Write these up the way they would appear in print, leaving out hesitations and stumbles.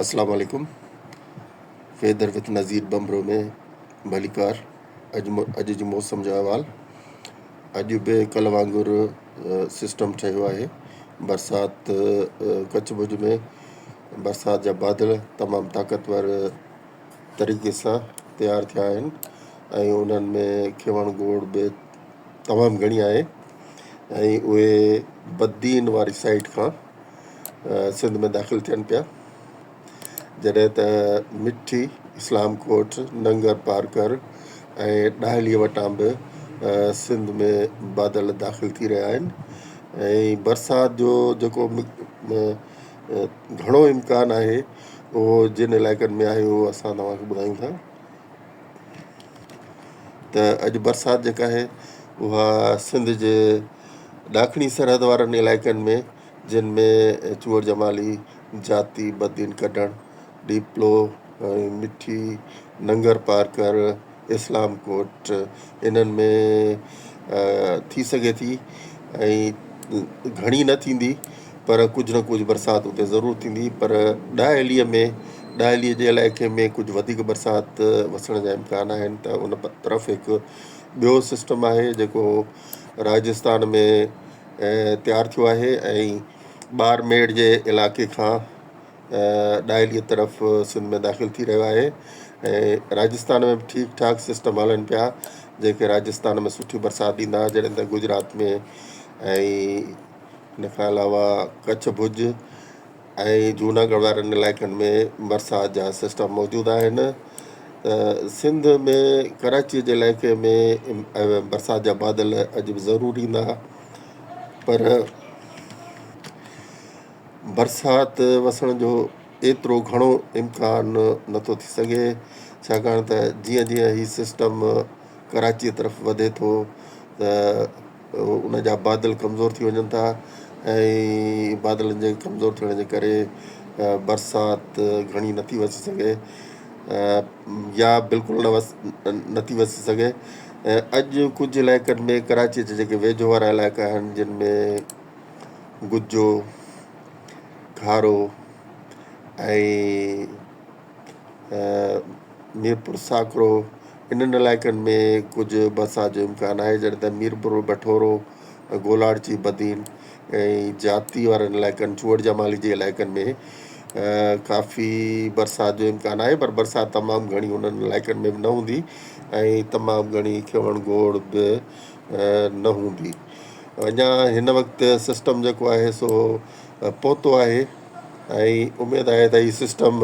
اسلام عليڪم weather with نظير ٻنڀرو ۾ ڀليڪار اڄ اڄ جي موسم جو احوال اڄ به ڪل وانگر سسٽم ٺهيو آهي برسات ڪڇ ڀڄ ۾ برسات جا بادل تمام طاقتور طريقي سان تيار ٿيا آهن ۽ انهن ۾ کيوڻ گوڙ به تمام گهڻي آهي ۽ اهي بدين واري سائيڊ کان سنڌ ۾ داخل ٿين پيا جڏهن ته مٺي اسلام ڪوٽ ننگر پارڪر ۽ ڏاهلي وٽان به سنڌ ۾ بادل داخل ٿي رهيا آهن ۽ برسات جو جيڪو گهڻو امڪان آهي اهو جن علائقن ۾ آهي اهو اسان توهان کي ٻڌايون ٿا ته اڄ برسات جيڪا آهي اها سنڌ جي ڏاکڻي سرحد وارن علائقن ۾ جن ۾ چوهڙ جمالي، جاتي، بدين ڪڍڻ، ڏيپلو ۽ مٺي، ننگر پارڪر، اسلام ڪوٽ انهن ۾ ٿي سگهي ٿي ۽ گهڻي نه ٿيندي پر ڪجهه نه ڪجهه برسات اتي ضرور ٿيندي پر ڏاهليء ۾ ڏاهليء جي علائقي ۾ ڪجهه وڌيڪ برسات وسڻ جا امڪان آهن ته ان طرف هڪ ٻيو سسٽم آهي جيڪو راجستان ۾ تيار ٿيو آهي ۽ ٻارميڙ جي علائقي کان ڏاهليء طرف سنڌ ۾ داخل ٿي رهيو آهي ۽ راجستان ۾ به ٺيڪ ٺاڪ سسٽم هلن پيا جيڪي راجستان ۾ سٺي برسات ڏيندا جڏهن ته گجرات ۾ ۽ ان کان علاوه ڪڇ ڀڄ ۽ جوناڳڙهه وارن علائقن ۾ برسات جا سسٽم موجود آهن ته سنڌ ۾ ڪراچي جي علائقي ۾ برسات جا بادل اڄ به ضرور ايندا پر برسات وسڻ جو ايترو گهڻو امڪان نٿو ٿي سگهي ڇاڪاڻ ته جيئن جيئن هي سسٽم ڪراچيء طرف وڌي ٿو ته ان جا بادل ڪمزور ٿي وڃن ٿا ۽ بادلن جي ڪمزور ٿيڻ جي ڪري برسات گهڻي نٿي وسي سگهي يا بلڪل نه وس نٿي وسي سگهي ۽ اڄ ڪجهه علائقن ۾ ڪراچيء جا جيڪي ويجهو وارا علائقا آهن جن ۾ گجو کارو ۽ ميرپور ساڪرو انهن علائقن ۾ ڪجهه برسات جو امڪان آهي جڏهن ته ميرپور بٺورو گولاڙچي بدين ۽ جاتي وارن علائقن چوهڙ جمالي جي علائقن ۾ ڪافي برسات جو امڪان آهي پر برسات تمام گهڻي انهن علائقن ۾ به نه هوندي ۽ تمام گهڻي کيوڻ گوڙ به نه هوندي اڃا هن وقت سسٽم جيڪو آهي سو پهتو آهي ۽ اميد آهي ته هي سسٽم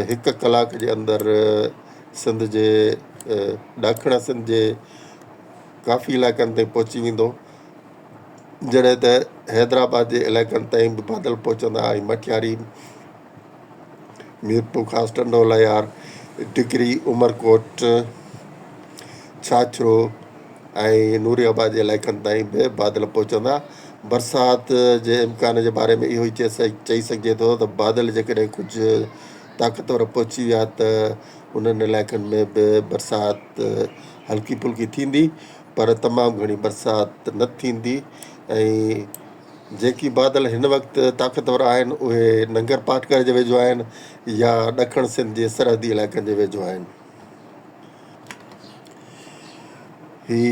هڪ ڪلاڪ جي اندر سنڌ جي ڏاکڻ سنڌ جي ڪافي علائقن تائين پهچي ويندو جڏهن ته حيدرآباد جي علائقن تائين به بادل پهچندا ۽ مٽياري ميرپورخاص ٽنڊو الهيار ٽڪري عمرڪوٽ ڇاڇرو ۽ نوري آباد جي علائقن تائين به بادل پهچندا. برسات جي امڪان جي باري ۾ اهو ئي چئي سگهجي ٿو ته بادل جيڪڏهن ڪجهه طاقتور پهچي ويا ته انهن علائقن ۾ به برسات هلڪي ڦلڪي ٿيندي پر تمام گهڻي برسات نه ٿيندي ۽ جيڪي بادل هن وقت طاقتور آهن اهي ننگر پارڪر جي ويجهو آهن يا ڏکڻ سنڌ جي سرحدي علائقن جي ويجهو آهن. هي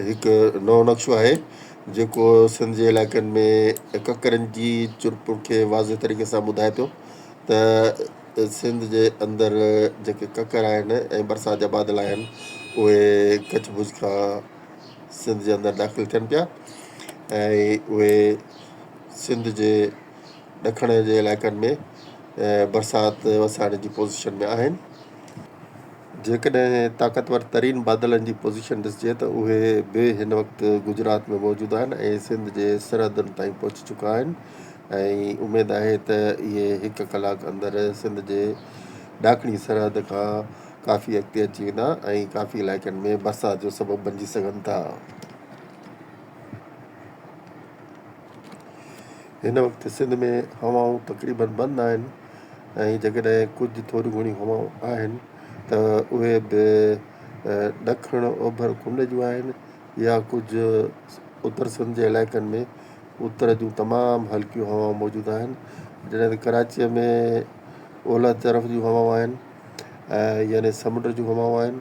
هڪ نئون نقشو آهي جيڪو سنڌ جي علائقن ۾ ڪڪرن جي چرپر کي واضح طريقي سان ٻڌائي ٿو ته سنڌ جي اندر جيڪي ڪڪر آهن ۽ برسات جا بادل آهن اهي ڪڇ ڀڄ کان سنڌ جي اندر داخل ٿين پيا ۽ اهي سنڌ جي ڏکڻ جي علائقن ۾ برسات وسائڻ جي پوزيشن ۾ آهن. جيڪڏهن طاقتور ترين بادلن جي پوزيشن ڏسجي ته اهي به هن وقت گجرات ۾ موجود آهن ۽ سنڌ جي سرحدن تائين پهچي چڪا آهن ۽ اميد آهي ته اهي هڪ ڪلاڪ اندر سنڌ جي ڏاکڻي سرحد کان ڪافي اڳتي اچي ويندا ۽ ڪافي علائقن ۾ برسات جو سبب بنجي سگهن ٿا. هن وقت سنڌ ۾ هوائون تقريبن بند آهن ۽ جيڪڏهن ڪجهه ٿوريون گهڻيون هوائون آهن ته اهي به ڏکڻ اوڀر ڪنڊ جون آهن يا ڪجهه اتر سنڌ جي علائقن ۾ اتر جون تمام هلڪيون هوائون موجود آهن جڏهن ته ڪراچيء ۾ اولهه طرف جون هوائون آهن ۽ يعني سمنڊ جون هوائون آهن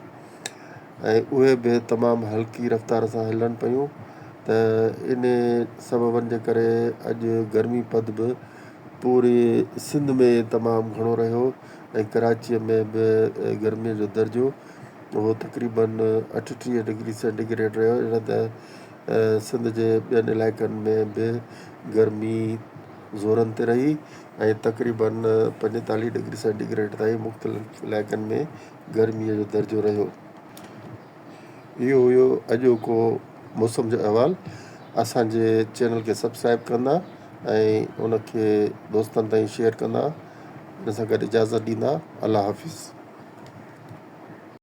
۽ اهي به تمام هلڪي رفتار سان هلن پيون ته ان سببن جي ڪري اڄ گرمي پد به پوري سنڌ ۾ تمام گهڻو رهيو ۽ ڪراچيء ۾ به گرميء جو درجو اهو تقريبن 38 ڊگري سينٽي گريڊ رهيو جڏهن ته سنڌ جي ٻين علائقن ۾ به گرمي زورن تي رهي ۽ تقريبن 45 ڊگري سينٽي گريڊ تائين مختلف علائقن ۾ گرميء جو درجو رهيو. اهو هيو اڄوڪو موسم جو احوال. اسان جي چينل کي سبسڪرائب ڪندا ۽ ان کي دوستن تائين شيئر ڪندا. ان سان گڏ اجازت ڏيندا. الله حافظ.